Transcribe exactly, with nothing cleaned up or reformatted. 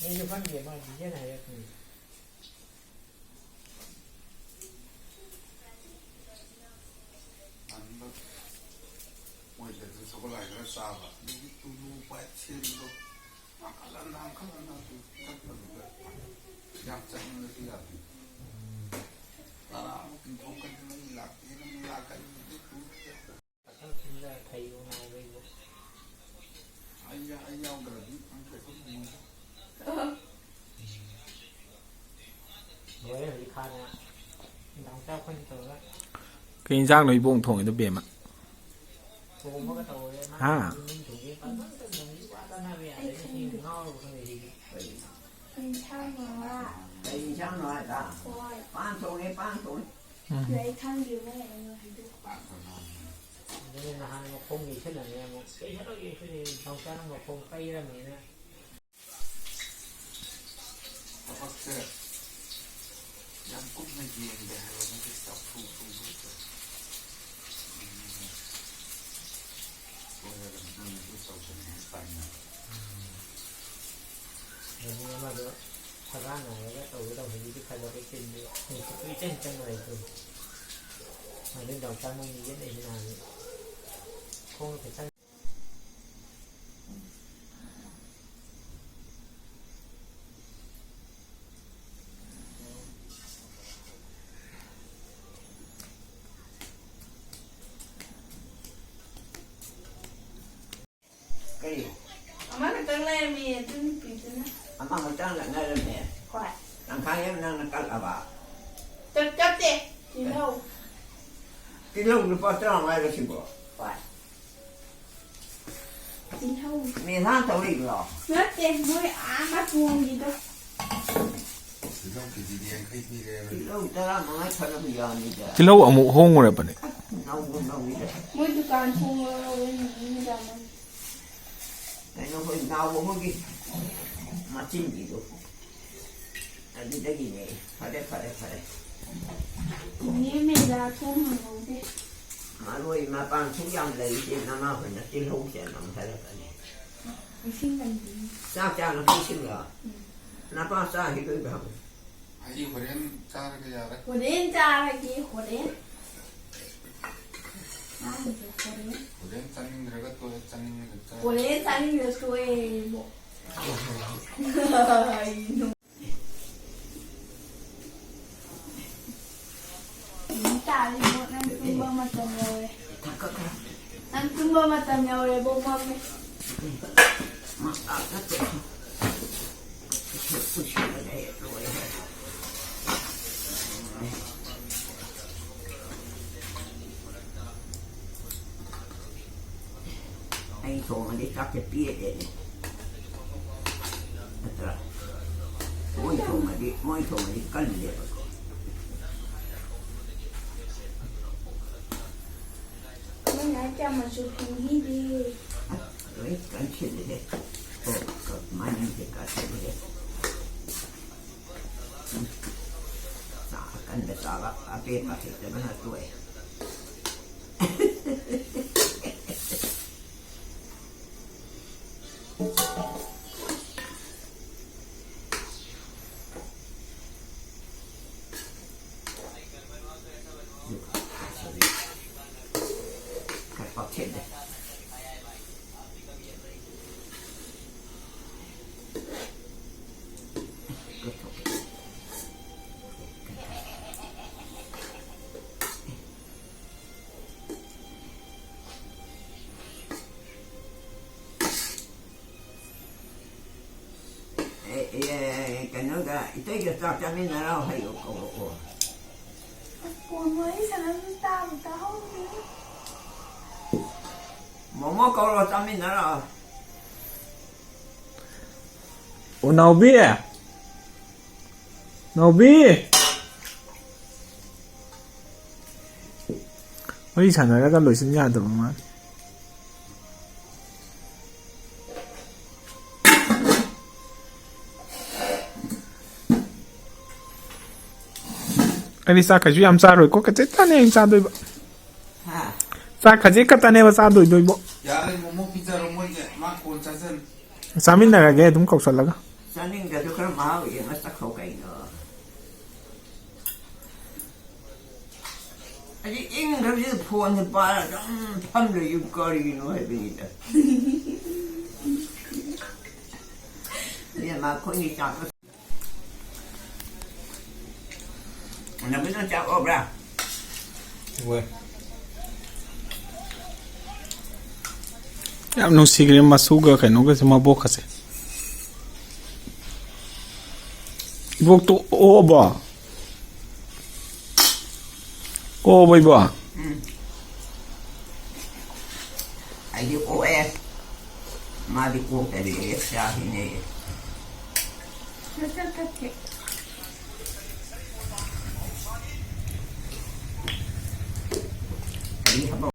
ꯑꯩꯁꯨ ꯈꯪꯗꯦ, ꯃꯥ ꯆꯤꯆꯦꯅ ꯍꯥꯏꯔꯛꯄꯅꯤ꯫ ꯇꯟꯕ꯫ ꯃꯣꯏꯗꯁꯨ ꯁꯒꯣꯜ ꯍꯋꯥꯏ ꯈꯔ ꯆꯥꯕ, ꯑꯗꯒꯤ ꯇꯨꯂꯨ ꯄꯥꯏꯞ ꯁꯦꯝꯕꯗꯣ ꯅꯥꯀꯜ ꯑꯃ, ꯅꯥꯀꯜ ꯑꯃ ꯆꯠꯄꯗꯨꯗ ꯌꯥꯝ ꯆꯠꯅꯤꯡꯕꯁꯨ ꯌꯥꯗꯦ꯫ ꯇꯔꯥꯃꯨꯛ ꯇꯤꯡꯊꯣꯛꯀꯅꯤ, ꯃꯩ ꯂꯥꯛꯇꯦꯅ ꯑꯃꯨꯛ ꯂꯥꯛꯀꯅꯤ, ꯑꯗꯨ ꯇꯨꯂꯨ ꯄꯥꯏꯞ ꯃꯊꯪ ꯁꯤꯗ ꯊꯩꯕ ꯉꯥꯏꯕꯩꯕꯨ꯫ ꯑꯩ ꯌꯥ-, ꯑꯩ ꯌꯥꯎꯗ꯭ꯔꯗꯤ ꯅꯪ ꯀꯩꯁꯨ ꯉꯝꯃꯣꯏꯗ꯫ ꯂꯣꯏꯔꯦ ꯍꯧꯖꯤꯛ ꯈꯥꯅ ꯅꯨꯡꯗꯥꯡ ꯆꯥꯛ ꯑꯩꯈꯣꯏꯅ ꯇꯧꯔꯒ꯫ ꯀꯩ ꯏꯟꯖꯥꯡꯅꯣ ꯏꯕꯣꯡ ꯊꯣꯡꯉꯤꯗꯣ, ꯕꯦꯝꯃ? ꯊꯣꯡꯕꯒ ꯇꯧꯔꯦ꯫ ꯍꯥ? ꯃꯃꯤꯡ ꯊꯣꯡꯕꯤ ꯄꯪꯊꯣꯡꯗ ꯊꯣꯡꯕꯤ ꯋꯥ ꯇꯥꯟꯅꯕ ꯌꯥꯗꯦ꯫ ꯑꯩ ꯈꯪꯗꯦ꯫ ꯉꯥꯎꯔꯕ ꯈꯪꯗꯦ ꯁꯤꯗꯤ꯫ ꯀꯩ ꯏꯟꯁꯥꯡꯅꯣ ꯍꯥꯏꯕ? ꯍꯣꯏ꯫ ꯄꯥꯟ ꯊꯣꯡꯉꯦ, ꯄꯥꯟ ꯊꯣꯡꯉꯦ꯫ ꯎꯝ꯫ ꯑꯗꯨ ꯑꯩ ꯈꯪꯗꯦ, ꯃꯣꯏ ꯑꯩꯉꯣꯟꯗ ꯍꯥꯏꯗꯣꯛꯄ꯫ ꯑꯗꯨꯅ ꯅꯍꯥꯟ ꯃꯈꯣꯡ ꯌꯩꯁꯜꯂꯝꯃꯦ ꯑꯃꯨꯛ꯫ ꯌꯩꯁꯜꯂꯣ, ꯌꯩꯁꯜꯂꯣ, ꯅꯥꯎꯆꯥꯅ ꯃꯈꯣꯡ ꯄꯩꯔꯝꯃꯦꯅ꯫ ꯊꯕꯛꯁꯦ ꯌꯥꯝ ꯀꯨꯞꯅ ꯌꯦꯡꯗꯦ ꯍꯥꯏꯕ, ꯃꯣꯏꯒꯤ ꯆꯥꯛꯊꯣꯛ ꯊꯣꯡꯕꯁꯦ꯫ ꯎꯝ꯫ ꯂꯣꯏꯔꯒ ꯅꯪꯅ ꯑꯗꯨ ꯇꯧꯗꯅ ꯍꯦꯛ ꯇꯥꯏꯅꯕ꯫ ꯎꯝ꯫ ꯑꯗꯒꯤ ꯑꯃꯗꯣ ꯁꯔꯀꯥꯔꯅ ꯍꯥꯏꯔꯒ ꯇꯧꯒꯦ ꯇꯧꯕꯗꯨꯗꯤ ꯈꯔ ꯈꯔ ꯆꯤꯟꯕ, ꯅꯨꯡꯁꯤꯠꯇꯨ ꯏꯆꯪ ꯆꯪꯕ ꯂꯩꯇꯦ꯫ ꯑꯗꯨ ꯗꯥꯎꯆꯥ ꯃꯣꯏꯅꯤ ꯌꯦꯠꯅꯩꯁꯤ ꯅꯍꯥꯟ ꯈꯣꯡ ꯈꯤꯇꯪ꯫ ꯀꯔꯤ? ꯑꯃꯈꯛꯇꯪ ꯂꯩꯔꯝꯃꯤ ꯑꯗꯨ ꯅꯨꯄꯤꯗꯨꯅ꯫ ꯑꯃꯈꯛꯇꯪ ꯂꯩꯔꯝꯃꯦ? ꯍꯣꯏ꯫ ꯇꯪꯈꯥꯏ ꯑꯃ ꯅꯪꯅ ꯀꯛꯂꯕ? ꯀꯛ-, ꯀꯛꯇꯦ꯫ ꯇꯤꯜꯍꯧ꯫ ꯇꯤꯜꯍꯧ ꯂꯨꯄꯥ ꯇꯔꯥꯃꯉꯥ ꯂꯣ ꯁꯤꯕꯣ? ꯍꯣꯏ꯫ ꯇꯤꯜꯍꯧ꯫ ꯃꯦꯂꯥ ꯇꯧꯔꯤꯕ꯭ꯔꯣ? ꯅꯠꯇꯦ, ꯃꯣꯏ ꯑꯥ ꯃꯇꯣꯟꯒꯤꯗꯣ꯫ ꯇꯤꯜꯍꯧ ꯀꯦꯖꯤꯗ ꯌꯥꯡꯈꯩ ꯄꯤꯔꯦ꯫ ꯇꯤꯜꯍꯧ ꯇꯔꯥꯃꯉꯥ ꯐꯅꯕꯨ ꯌꯥꯝꯃꯤꯗ꯫ ꯇꯤꯜꯍꯧ ꯑꯃꯨꯛ ꯍꯣꯡꯉꯨꯔꯕꯅꯦ꯫ ꯅꯧꯕ ꯅꯧꯔꯤꯗ꯫ ꯃꯣꯏ ꯗꯨꯀꯥꯟ ꯊꯣꯡ ꯂꯣꯜꯍꯧꯋꯦ ꯅꯨꯃꯤꯠ ꯅꯨꯃꯤꯗꯥꯡ꯫ ꯀꯩꯅꯣ, ꯑꯩꯈꯣꯏ ꯅꯥꯎꯕ ꯑꯃꯒꯤ ꯃꯆꯤꯟꯒꯤꯗꯣ꯫ ꯑꯗꯨꯗꯒꯤꯅꯦ꯫ ꯐꯔꯦ, ꯐꯔꯦ, ꯐꯔꯦ꯫ ꯅꯦ ꯃꯦꯂꯥ ꯊꯣꯡ ꯍꯥꯡꯍꯧꯗꯦ꯫ ꯃꯔꯣꯏ ꯃꯄꯥꯡ ꯁꯨꯛ ꯌꯥꯝ ꯂꯩꯇꯦ, ꯅꯃꯥ ꯍꯣꯏꯅ ꯇꯤꯜꯍꯧ ꯆꯅꯝ ꯍꯥꯏꯔꯛꯀꯅꯤ꯫ ꯏꯁꯤꯡ ꯀꯟꯕꯤ꯫ ꯆꯥꯛ ꯆꯥꯅꯕ ꯏꯁꯤꯡꯂꯣ? ꯎꯝ꯫ ꯅꯄꯥ ꯆꯥꯈꯤꯗꯣꯏꯕ? ꯑꯩ ꯍꯣꯔꯦꯟ ꯆꯥꯔꯒꯦ, ꯌꯥꯔꯦ꯫ ꯍꯣꯔꯦꯟ ꯆꯥꯔꯒꯦ, ꯍꯣꯔꯦꯟ꯫ ꯍꯣꯔꯦꯟ꯫ ꯍꯣꯔꯦꯟ ꯆꯥꯅꯤꯡꯗ꯭ꯔꯒ ꯇꯣꯛꯑꯦ, ꯆꯥꯅꯤꯡꯉꯒ ꯆꯥꯔꯦ꯫ ꯍꯣꯔꯦꯟ ꯆꯥꯅꯤꯡꯗ꯭ꯔꯒ ꯇꯣꯛꯑꯦ, ꯏꯕꯣ꯫ ꯀꯩꯅꯣ꯫ ꯅꯨꯃꯤꯠ ꯇꯥꯔꯦ, ꯏꯕꯣ, ꯅꯪ ꯇꯨꯝꯕ ꯃꯇꯝ ꯌꯧꯔꯦ꯫ ꯅꯪ ꯇꯨꯝꯕ ꯃꯇꯝ ꯌꯧꯔꯦ, ꯏꯕꯣ, ꯃꯝꯃꯦ꯫ ꯑꯩ ꯊꯣꯡꯉꯗꯤ ꯆꯥꯛꯁꯦ ꯄꯦꯜꯂꯦꯅꯦ꯫ ꯅꯠꯇ꯭ꯔꯥ? ꯃꯣꯏ ꯊꯣꯡꯉꯗꯤ, ꯃꯣꯏ ꯊꯣꯡꯉꯗꯤ ꯀꯜꯂꯦꯕꯀꯣ꯫ ꯅꯪꯅ ꯀꯌꯥꯝ ꯃꯆꯨ ꯐꯣꯡꯕꯤꯒꯦ? ꯑꯁ, ꯂꯣꯏ ꯀꯟꯁꯤꯜꯂꯦꯍꯦ꯫ ꯑꯣ, ꯃꯅꯤꯡꯁꯦ ꯀꯟꯁꯤꯜꯂꯦ꯫ ꯎꯝ꯫ ꯆꯥ ꯑꯀꯟꯕ ꯆꯥꯕ ꯑꯄꯦꯠꯄ ꯍꯩꯇꯕꯅ ꯇꯣꯛꯑꯦ꯫ ꯑꯦ, ꯑꯦ, ꯀꯩꯅꯣꯒ, ꯏꯇꯩꯒ ꯆꯥꯛ ꯆꯥꯃꯤꯟꯅꯔꯣ ꯍꯥꯏꯌꯨ, ꯀꯧꯔꯛꯑꯣ꯫ ꯑꯁ, ꯐꯣꯟ ꯋꯥꯔꯤ ꯁꯥꯟꯅꯕꯁꯨ ꯇꯥꯕꯨ ꯇꯥꯍꯧꯗꯦ꯫ ꯃꯣꯃꯣ ꯀꯧꯔꯣ, ꯆꯥꯃꯤꯟꯅꯔꯣ꯫ ꯑꯣ, ꯅꯥꯎꯕꯤ! ꯅꯥꯎꯕꯤ! ꯋꯥꯔꯤ ꯁꯥꯟꯅꯔꯒ ꯂꯣꯏꯁꯤꯟ ꯌꯥꯗꯕ ꯃꯥꯜꯂꯦ꯫ ꯑꯩꯗꯤ ꯆꯥꯛ ꯀꯩꯁꯨ ꯌꯥꯝ ꯆꯥꯔꯣꯏꯀꯣ, ꯈꯖꯤꯛꯇꯅꯦ ꯑꯩꯅ ꯆꯥꯗꯣꯏꯕ꯫ ꯍꯥ? ꯆꯥꯛ ꯈꯖꯤꯛ ꯈꯛꯇꯅꯦꯕ ꯆꯥꯗꯣꯏꯗꯣꯏꯕꯣ꯫ ꯌꯥꯔꯦ, ꯃꯣꯃꯣ ꯄꯤꯖꯔꯣ ꯃꯣꯏꯒꯤ, ꯃꯥ ꯀꯣꯟ ꯆꯥꯖꯅꯤ꯫ ꯆꯥꯃꯤꯟꯅꯔꯒꯦ ꯑꯗꯨꯝ ꯀꯧꯁꯜꯂꯒ꯫ ꯆꯥꯅꯤꯡꯗ꯭ꯔꯁꯨ ꯈꯔ ꯃꯍꯥꯎ ꯌꯦꯡꯉ ꯆꯠꯈ꯭ꯔꯣ ꯀꯩꯅꯣ꯫ ꯑꯩꯗꯤ ꯏꯪꯈ꯭ꯔꯕꯁꯤꯗ ꯐꯣꯟꯁꯦ ꯄꯥꯏꯔ ꯑꯗꯨꯝ ꯐꯝ ꯂꯩꯌꯨ ꯀꯔꯤꯅꯣ ꯍꯥꯏꯕꯅꯤꯗ꯫ ꯏꯕꯦꯝꯃ, ꯑꯩꯈꯣꯏꯒꯤ ꯆꯥꯛ ꯅꯕꯤꯅ ꯆꯥꯛ ꯑꯣꯕ꯭ꯔꯥ? ꯌꯥꯝ ꯅꯨꯡꯁꯤꯈ꯭ꯔꯦ ꯃꯆꯨꯒ ꯀꯩꯅꯣꯒꯁꯦ, ꯃꯕꯣꯛꯀꯁꯦ꯫ ꯏꯕꯣꯛꯇꯣ ꯑꯣꯛꯑꯕꯣ? ꯑꯣꯛꯑꯕꯣ ꯏꯕꯣ? ꯎꯝ꯫ ꯑꯩꯗꯤ ꯑꯣꯛꯑꯦ꯫ ꯃꯥꯗꯤ ꯑꯣꯛꯇꯔꯤ, ꯑꯦ, ꯆꯥꯈꯤꯅꯦ꯫ ꯀꯔꯤ ꯍꯥꯏꯕ?